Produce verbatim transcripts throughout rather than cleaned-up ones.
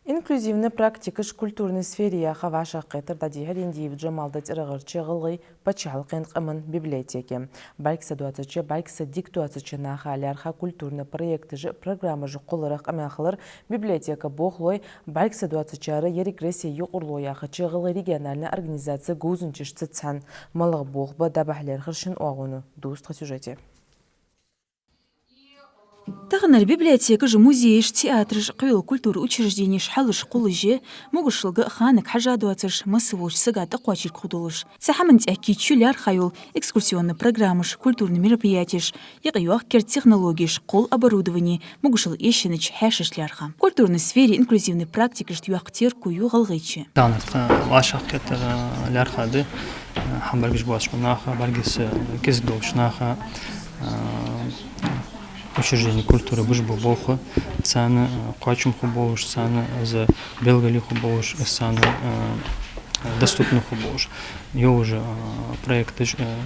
Инклюзивни практикаш культурни сфере яха вӀашагӀкхетар дӀадихьар Яндиев Джамалда цӀерагӀарча ГӀалгӀай паччахьалкхен къаман библиотеке. БӀаргса доацача, бӀаргса дика доацача наха лаьрхӀа культурни проекташ а, программаш а кхолларах къамаьл хилар библиотека болхлой, бӀаргса доацачар а, ерригача Россе юкъарло яхача ГӀалгӀай региональни организаце говзанчашца цхьана. МалагӀа болх ба дӀабахьа лаьрхӀар шин оагӀона, дувц тха сюжете. Таханара библиотекаш а, музейш а, театраш а, кхыйола культура учрежденеш хьалаш-кхоллаш я, могашалга а ханага хьежа доацаш, масса волча сага тӀакхоачаргхургдолаш. Цу хӀаман тӀа кийчо лаьрхӀа йола экскурсионни программаш, культурни мероприятеш, юкъейоахк керда технологеш, кхолла оборудовани, могашал эшнача хьаьшашта лаьрхӀа. Культурни сфере инклюзивни практикашта йоаккх терко ю ГӀалгӀайче. Тахан тха вӀашагӀкхетар лаьрхӀа да, хӀама бӀаргаш боацача наха, бӀаргса кӀезига долча наха, а, учреждени культуры беш бола болх, царна, а, кхоачам хургболаш, царна из белгали хургболаш, из царна, а, доступни хургболаш. Йолаш я, а, проекташ, а,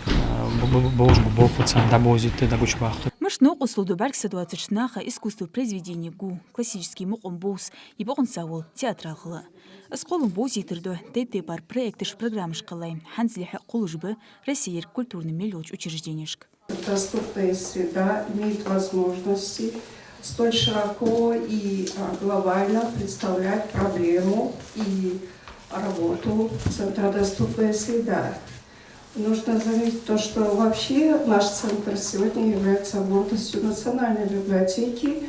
а, б-, б-, болаш бола болх царна дӀабовзийта, дӀагучабаккха. Мишта новкъостал ду бӀаргса доацача наха искусства произведенеш гу, классически мукъам бовз, е бокъонца вола театрал хила. Из кхоллам бовзийтар да тайп-тайпара проекташ, программаш кхеллай, хӀанзлехьа кхоллаш ба Россе ерригача культурни мел йолча учрежденешка. Доступная среда имеет возможности столь широко и, а, глобально представлять проблему и работу Центра «Доступная среда». Нужно заметить то, что вообще наш центр сегодня является гордостью Национальной библиотеки,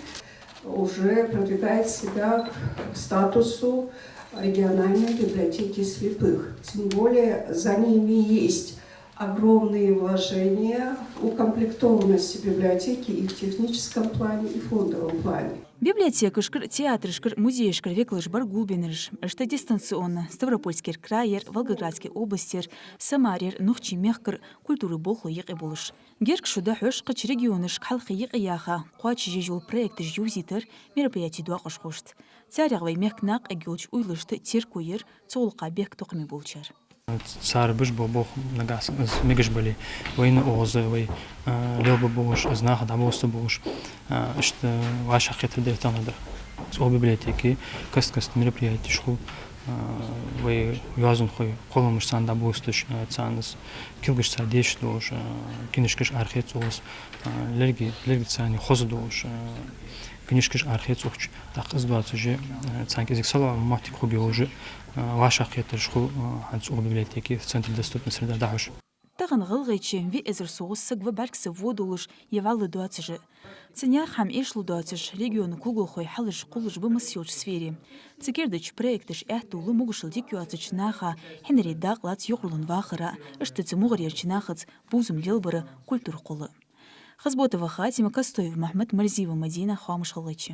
уже продвигает себя к статусу региональной библиотеки слепых. Тем более за ними есть огромные вложения в укомплектованность библиотеки и в техническом плане, и в фондовом плане. Библиотекашкара, театрашкара, музейшкара векалаш бар гулбеннараш. Иштта дистанционно Ставропольскера краера, Волгоградскера областера, Самарера, Нохчий мехкара культура болхлой юкъе болаш. Герга шу дӀахьош, кхыча регионашка хьалхе юкъе яха, кхоачашъеш йола проекташ йовзийтар мероприяте доакъашхошта. Царех вай мехка накъаяргйолча уйлашта терко яр цу гӀулакха бехктокхаме болчар. Цар беш бола болх нагахьа санна из мегаш бале, вайна оаха из вай, а, лелабергболаш, из наха дӀабовзаргболаш, а, иштта вӀашагӀкхетар да тахан дар. Цу библиотеке каст-каста мероприятеш хул, а, вай йоазонхой кхолламаш царна дӀабовзийташ, а, царна из кулгаш цар дешаш долаш, а, книжкаш арахеца оаха из, а, лерги, лерги царна хоза долаш, а, книжкаш арахеца ухача, тӀаккха из доацаш а, царна кӀезига салоӀа моттиг хургйолаш а, вӀашагӀкхетараш хул, а, хӀанз цу библиотеке, в центре «Доступная среда» дӀахьош. Тахан ГӀалгӀайче виъ эзар совгӀа саг ва бӀаргса водаш е вӀалла доацаш а. Цу наьха хӀама эшалу доацаш, региона кулгалхой хьалаш-кхоллаш ба масса йолча сфере. Цу кердача проекташа аьттув лу могашал дика йоацача наха хьинаре дакъа лаца юкъарлонна вахара, иштта цу мугӀарерча нахаца бувзам лелабара, культура кхолла. Хазботова Хатима, Костоев Махьмад, Марзиева Мадина, «Хоамаш ГӀалгӀайче».